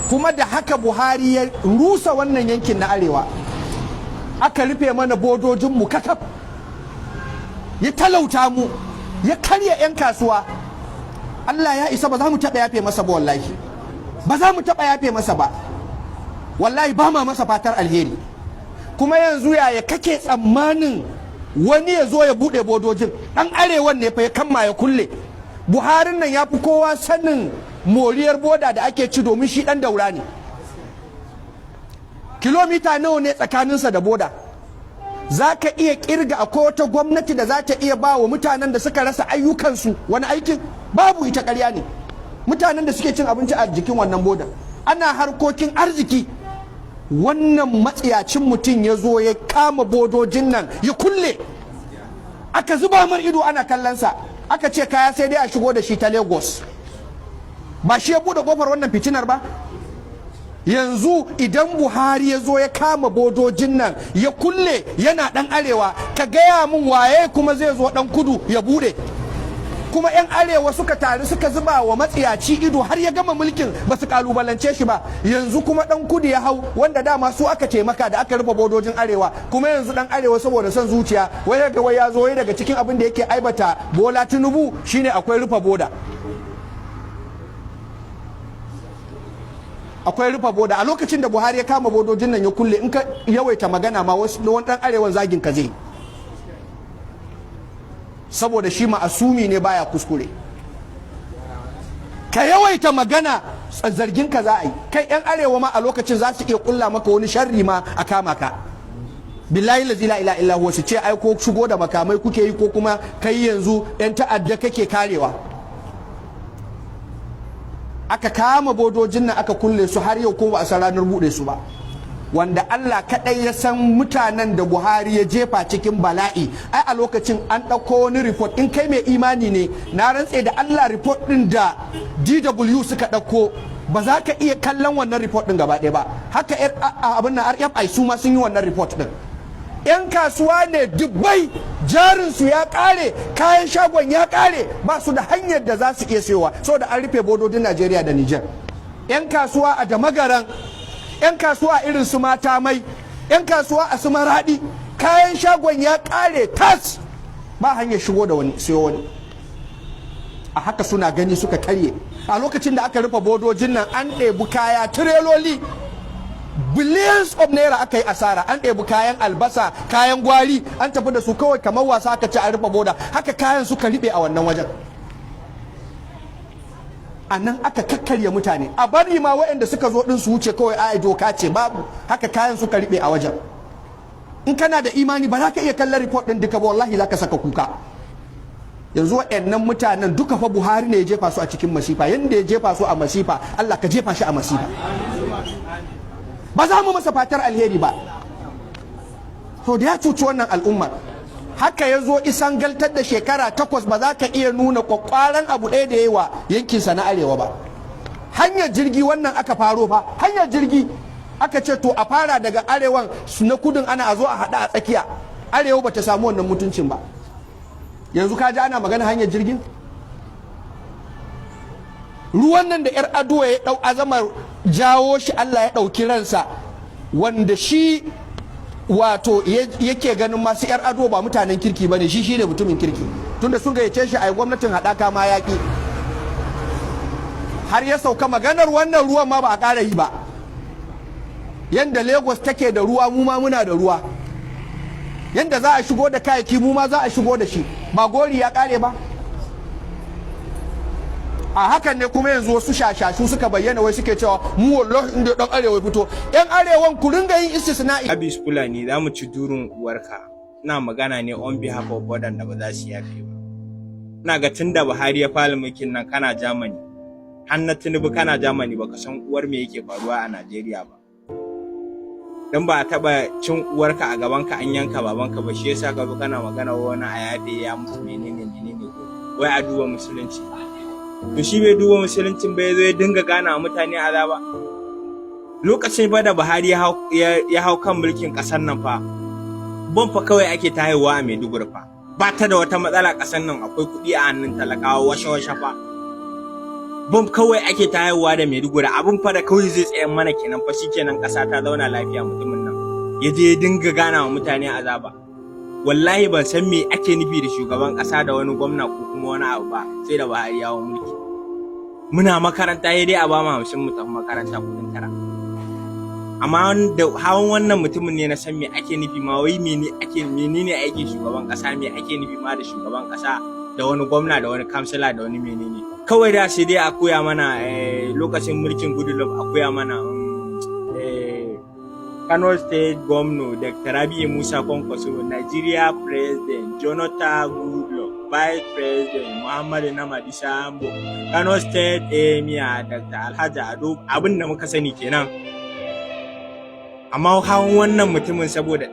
Kuma da haka Buhari ya rusa wannan yankin na arewa, aka rufe mana bodojinmu kakaf, ya talauta mu, ya karya 'yan kasuwa. Allah ya isa, ba za mu taɓa yafe masa ba. Wallahi ba za mu taɓa yafe masa ba. Wallahi ba ma masa fatar alheri. Kuma yanzu yaya kake tsammanin wani ya zo ya buɗe bodojin? Ɗan arewan ne fa ya kamma ya kulle. Buharin nan ya fi kowa sanin moriyar boda da ake ci, domin shi ɗan Daura ne. Kilomita nawa ne tsakaninsa da boda? Za ka iya kirga akwai wata gwamnati da za ta iya ba wa mutanen da suka rasa ayyukansu wani aikin? Babu ita, karya ne. Mutanen da suke cin abinci a jikin wannan boda, ana harkokin arziki. Wannan matsiyacin mutum ya zo ya kama bodojin nan ya kulle, aka zuba mar ido ana kallonsa, aka ce kaya sai dai a shigo da shi ta Lagos. Ba shi ya bude kofar wannan fitinar ba? Yanzu idan Buhari ya zo ya kama bodojin nan ya kulle, yana dan arewa, ka gaya mun waye kuma zai zo dan kudu ya bude? Kuma 'yan arewa suka taru suka zuba wa matsiyaci ido har ya gama mulkin, ba su kalubalance shi ba. Yanzu kuma dan kudu ya hau, wanda dama su aka taimaka da aka rufe bodojin arewa. Kuma yanzu dan arewa, saboda son zuciya, wai ga wai ya zo, wai daga cikin abin da yake aibata Bola Tinubu shine akwai rufe boda, akwai rufe boda. A lokacin da Buhari ya kama bodojin nan ya kulle, in ka yawaita magana ma, wasu wani dan arewan zagin ka zai, saboda shi ma'asumi ne, baya kuskure. Ka yawaita magana, zargin ka za a yi. Kai, yan arewa ma a lokacin za su iya kulla maka wani sharri ma a kama ka. Billahi la ilaha illa huwa, su ce ai ko shigo da makamai kuke yi, ko kuma kai yanzu yan ta'adda kake karewa. Aka kama bodojin nan aka kulle su, har yau ko ba a san ranar bude su ba. Wanda Allah kaɗai ya san mutanen da Buhari ya jefa cikin bala'i. Ai a lokacin an ɗauko wani report, in kai mai imani ne, na rantse da Allah, report ɗin da DW suka ɗauko, ba za ka iya kallon wannan report ɗin gaba ɗaya ba. Haka abin nan RFI su ma sun yi wannan report ɗin. 'Yan kasuwa ne dubbai, jarinsu ya ƙare, kayan shagon ya ƙare, ba su da hanyar da za su iya sayowa saboda an rufe bododin Najeriya da Nijar. 'Yan kasuwa a Damagaran, 'yan kasuwa irin su Mata Mai, 'yan kasuwa a su Maradi, kayan shagon ya kare tas, ba hanyar shigo da wani, siyo wani. A haka suna gani suka karye. A lokacin da aka rufe bodojin nan, an ɗebi kaya tireloli, billions of naira aka yi asara. An ɗebi kayan albasa, kayan gwari, an tafi da su kawai kamar wasa. Aka ci an rufe boda, haka kayan suka riɓe a wannan wajen. A nan aka kakkarya mutane. A bari ma waɗanda suka zo ɗin su wuce kawai, a doka ce babu, haka kayan suka riɓe a wajen. In kana da imani, ba za ka iya kallon report ɗin duka ba, wallahi za ka saka kuka. Yanzu waɗannan mutanen duka fa Buhari ne ya jefa su a cikin masifa. Yanda ya jefa su a masifa, Allah ka jefa shi a masifa. Ba za mu masa fatar alheri ba, to da ya cuci wannan al'ummar. Haka ya zo isan galtar da shekara 8, ba za ka iya nuna kwakwaran abu ɗaya da yawa yankinsa na arewa ba. Hanyar jirgi wannan aka faro fa, hanyar jirgi aka ce to a fara daga arewan na kudin, ana a zo a haɗa a tsakiya. Arewa ba ta samu wannan mutuncin ba. Yanzu ka ji ana magana hanyar jirgin ruwan nan da 'Yar Aduwa ya ɗau azamar jawo shi, Allah ya ɗauki ransa. Wanda shi wato yake ganin masu 'Yar Ado ba mutanen kirki ba ne, shi shine mutumin kirki, tunda sun gayyace shi a gwamnatin haɗaka ma yaƙi. Har ya sauka, maganar wannan ruwan ma ba a ƙara yi ba. Yanda Lagos take da ruwa, mu ma muna da ruwa. Yanda za a shigo da kayayyaki, mu ma za a shigo da shi. Ba gori ya ƙare ba? A hakan ne kuma yanzu wasu shashashu suka bayyana, wai suke cewa mu wallahi inda dan arewa fito, yan arewan ku ringa yin istisna'i. Abis Fulani, za mu ci durin uwarka. Ina magana ne on behalf of waɗanda ba za su yafe ba. Ina ga tun da Buhari ya fara mulkin nan kana Germany, har na Tinubu kana Germany, baka san uwar me yake faruwa a Najeriya ba. Dan ba a taɓa cin uwarka a gabanka an yanka babanka ba, shi yasa ka zo kana magana wani a yafe, ya mutu, menene menene, ko wai a duba musulunci. To shi bai duba musuluncin ba, ya zo ya dinga gana wa mutane azaba. Lokacin fa da Buhari ya hau kan mulkin ƙasar nan fa, bom fa kawai ake ta haihuwa a Maiduguri fa. Ba ta da wata matsala ƙasar nan, akwai kuɗi a hannun talakawa washe-washe fa. Bom kawai ake tayarwa da Maiduguri. Abin fa da kawai zai tsayan mana kenan fa, shikenan, ƙasa ta zauna lafiya. Mutumin nan ya je ya dinga gana wa mutane azaba. Wallahi ban san me ake nufi da shugaban ƙasa da wani gwamna ko kuma wani abu ba sai da Buhari ya hau mulki. Muna makaranta ya dai a bamu 50 mu tafi makaranta, kudin tara. Amma da hawan wannan mutumin ne na san me ake nufi ma, wai mene ake, menene aikin shugaban ƙasa, me ake nufi ma da shugaban ƙasa da wani gwamna da wani kansila da wani menene. Kawai da sai dai a koya mana, lokacin mulkin Goodluck, a koya mana Kano State Governor Dr. Rabi'u Musa Kwankwaso, Nigeria President Jonathan Goodluck, Vice President Muhammadu Namadi Sambo, Kano State Emir Dr. Alhaji Ado. Abin da muka sani kenan. Amma hawan wannan mutumin, saboda